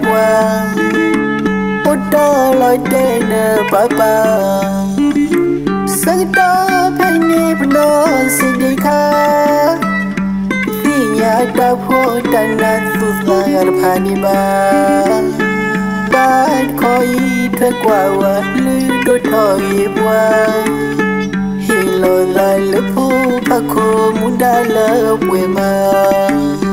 ပှၤ အိၣ်တီၢ်လီၤတဲာ်နပၢ်ပၢ်, ဆၢကတီၢ်ဖဲန့ၣ်ပနီၢ်စံးဒံးခါ, သ့ၣ်ညါတၢ်ဖှီၣ်တၢ်နါသူၣ်သးဂၤတဖၣ်န့ၣ်ဘၣ်. ဘၣ်တခီအံၤထွဲကွၢ်ဝဲ လုၢ်ဒိၣ်ထီၣ်ဂ့ၤပှၤ, ဟ့ၣ်လီၤသးလၢဖိဖးခိၣ်မူဒါလၢပှဲၤမး.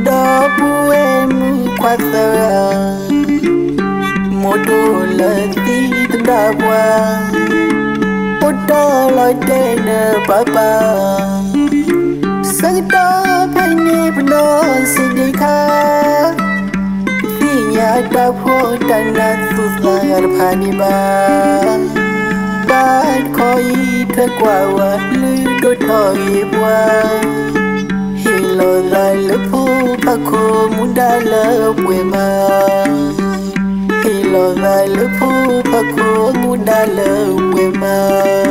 ဒီပုၢ်ဝဲၢ်မုၣ်ခွါသၢဂၤ, မိၢ်ဒိၣ်လၢသံသဒၣ်ပှၤ, အိၣ်တီၢ်လီၤတဲာ်နပၢ်ပၢ်, ဆၢကတီၢ်ဖဲန့ၣ်ပနီၢ်စံးဒံးခါ, သ့ၣ်ညါတၢ်ဖှီၣ်တၢ်နါသူၣ်သးဂၤတဖၣ်န့ၣ်ဘၣ်. ဘၣ်တခီအံၤထွဲကွၢ်ဝဲ လုၢ်ဒိၣ်ထီၣ်ဂ့ၤပှၤ, ဟ့ၣ်လီၤသးလၢဖိဖးခိၣ်မူဒါလၢပှဲၤမး. ဟ့ၣ်လီၤသးလၢဖိဖးခိၣ်မူဒါလၢပှဲၤမး.